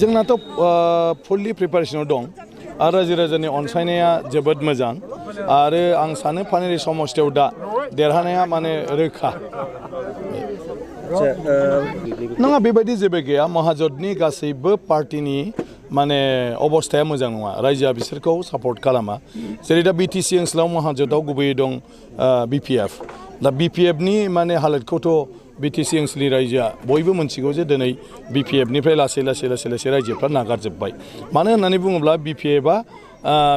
जोंनाथ' फुल्लि प्रिपारेशनाव दं आरो रायजो राजानि अनसायनाया जोबोद मोजां आरो आं सानो पानेरि समस्थियाव दा देरहानाया माने रोखा नङा बेबायदि जेबो गैया महाजोतनि गासैबो पार्टिनि माने अबस्थाया मोजां नङा रायजोआ बिसोरखौ सापर्ट खालामा जेरै दा बिटिसि ओनसोलाव महाजोतआव गुबैयै दं बिपिएफ दा बिपिएफनि माने हालोदखौथ' बिटिसि ओनसोलनि रायजोआ बयबो मोनथिगौ जे दिनै बिपिएफनिफ्राय लासै रायजोफ्रा नागारजोब्बाय मानो होननानै बुङोब्ला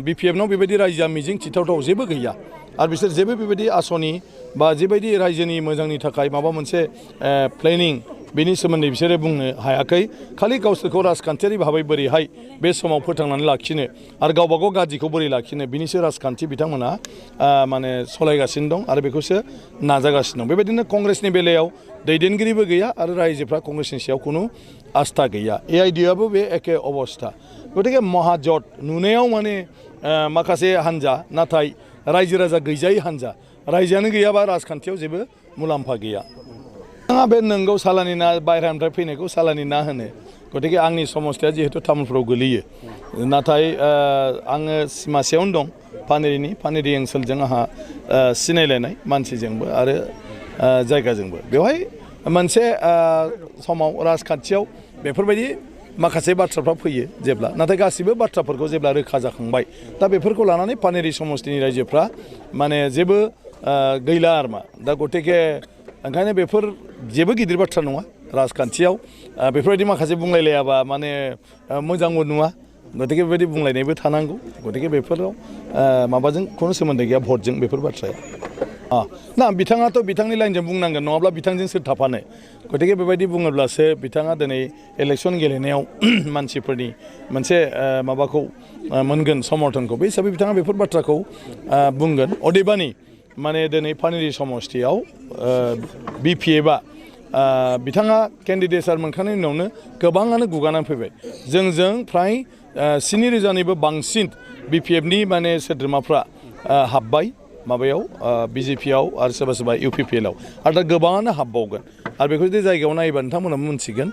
बिपिएफनाव बेबायदि रायजोआ मिजिं थिथावथाव जेबो गैया आरो बिसोर जेबो बेबायदि आसनि बा जेबायदि रायजोनि मोजांनि थाखाय माबा मोनसे प्लेनिं बेनि सोमोन्दै बिसोरो बुंनो हायाखै खालि गावसोरखौ राजखान्थियारि भाबै बोरैहाय बे समाव फोथांनानै लाखिनो आरो गावबागाव गाज्रिखौ बोरै लाखिनो बिनिसो राजखान्थि बिथांमोना माने सलायगासिनो दं आरो बेखौसो नाजागासिनो दं बेबायदिनो कंग्रेसनि बेलायाव दैदेनगिरिबो गैया आरो रायजोफ्रा कंग्रेसनि सायाव खुनु आस्था गैया एआइडिएआबो बे एखे अबस्था गतिके महाजोत नुनायाव माने माखासे हान्जा नाथाय रायजो राजा गैजायै हान्जा रायजोआनो गैयाबा राजखान्थियाव जेबो मुलाम्फा गैया नङा बे नोंगौ सालानि ना बायह्रानिफ्राय फैनायखौ सालानि ना होनो गतिके आंनि समस्थिया जिहेतु तामुलपुराव गोलैयो नाथाय आङो सिमासेयावनो दं पानेरि ओनसोलजों आंहा सिनायलायनाय मानसिजोंबो आरो जायगाजोंबो बेवहाय मोनसे समाव राजखान्थियाव बेफोरबायदि माखासे बाथ्राफ्रा फैयो जेब्ला नाथाय गासिबो बाथ्राफोरखौ जेब्ला रोखा जाखांबाय दा बेफोरखौ लानानै पानेरि समस्थिनि रायजोफ्रा माने जेबो गैला आरमा दा गतिके ओंखायनो बेफोर जेबो गिदिर बाथ्रा नङा राजखान्थियाव बेफोरबायदि माखासे बुंलायलायाबा माने मोजांबो नुवा गतिके बेबायदि बुंलायनायबो थानांगौ गतिके बेफोराव माबाजों खुनु सोमोन्दो गैया भटजों बेफोर बाथ्राया ना बिथाङाथ' बिथांनि लाइनजों बुंनांगोन नङाब्ला बिथांजों सोर थाफानो गतिके बेबायदि बुङोब्लासो बिथाङा दिनै इलेक्सन गेलेनायाव मानसिफोरनि मोनसे माबाखौ मोनगोन समर्थनखौ बे हिसाबै बिथाङा बेफोर बाथ्राखौ बुंगोन अदेबानि माने दिनै पानेरि समस्थियाव बिपिएफआ बिथाङा केन्डिडेटसार मोनखांनायनि उनावनो गोबाङानो गुगानानै फैबाय जोंजों फ्राय 7,000निबो बांसिन बिपिएफनि माने सोद्रोमाफ्रा हाबबाय माबायाव बिजेपिआव आरो सोरबा सोरबा इउपिपिएलआव आरो दा गोबाङानो हाबबावगोन आरो बेखौ जुदि जायगायाव नायोबा नोंथांमोनहा मोनथिगोन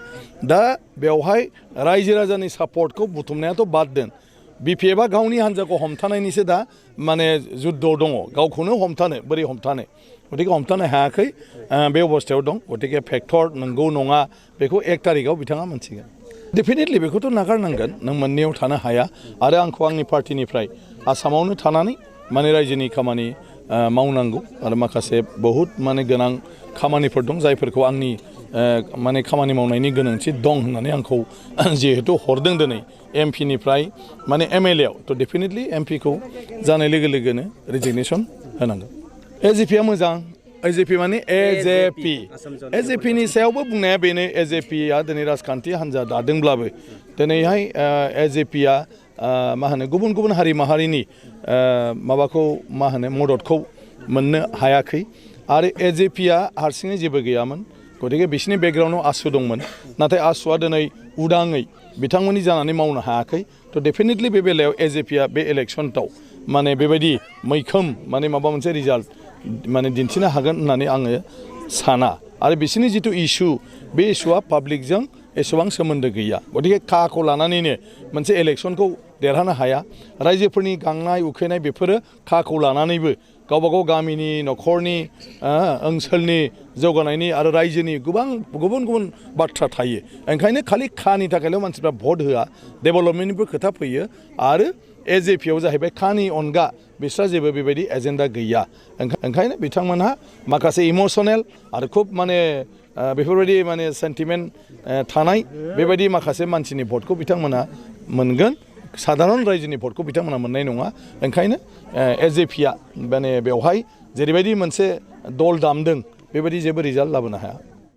दा बेवहाय रायजो राजानि सापर्टखौ बुथुमनायाथ' बाद दोन बिपिएफआ गावनि हान्जाखौ हमथानायनिसो दा माने जुद्धआव दङ गावखौनो हमथानो बोरै हमथानो गतिके हमथानो हायाखै बे अबस्थायाव दं गतिके फेक्टर नंगौ नङा बेखौ 1 तारिखआव बिथाङा मोनथिगोन डेफिनेटलि बेखौथ' नागारनांगोन नों मोननैयाव थानो हाया आरो आंखौ आंनि पार्टिनिफ्राय आसामावनो थानानै माने रायजोनि खामानि मावनांगौ आरो माखासे बहुद माने गोनां खामानिफोर दं जायफोरखौ आंनि माने खामानि मावनायनि गोनांथि दं होननानै आंखौ जिहेतु हरदों दिनै एमपिनिफ्राय माने एमएलएआव थ' डेफिनेटलि एमपिखौ जानाय लोगो लोगोनो रिजिगनेसन होनांगोन एजिपिआ मोजां एजिपि माने एजेपिनि सायावबो बुंनाया बेनो एजेपिआ दिनै राजखान्थि हान्जा दादोंब्लाबो दिनैहाय एजेपिआ मा होनो गुबुन गुबुन हारि माहारिनि माबाखौ मा होनो मददखौ मोननो हायाखै आरो एजेपिआ हारसिङै जेबो गैयामोन गतिके बिसिनि बेकग्राउन्डआव आसु दंमोन नाथाय आसुआ दिनै उदाङै बिथांमोननि जानानै मावनो हायाखै थ' डेफिनेटलि बे बेलायाव एजेपिआ बे इलेक्सनआव माने बेबायदि मैखोम माने माबा मोनसे रिजाल्ट माने दिन्थिनो हागोन होननानै आङो साना आरो बिसिनि जिथु इस्यु बे इस्युआ पाब्लिकजों एसेबां सोमोन्दो गैया गतिके खाखौ लानानैनो मोनसे इलेक्सनखौ देरहानो हाया रायजोफोरनि गांनाय उखैनाय बेफोरो खाखौ लानानैबो गावबागाव गामिनि न'खरनि ओनसोलनि जौगानायनि आरो रायजोनि गोबां गुबुन गुबुन बाथ्रा थायो ओंखायनो खालि खानि थाखायल' मानसिफ्रा भट होआ डेभेलपमेन्टनिबो खोथा फैयो आरो एजेपिआव जाहैबाय खानि अनगा बिस्रा जेबो बेबायदि एजेन्डा गैया ओंखायनो बिथांमोनहा माखासे इमसनेल आरो खुब माने बेफोरबायदि माने सेन्टिमेन्ट थानाय बेबायदि माखासे मानसिनि भटखौ बिथांमोनहा मोनगोन साधारन रायजोनि भटखौ बिथांमोनहा मोननाय नङा ओंखायनो एजेपिआ माने बेवहाय जेरैबायदि मोनसे दल दामदों बेबायदि जेबो रिजाल्ट लाबोनो हाया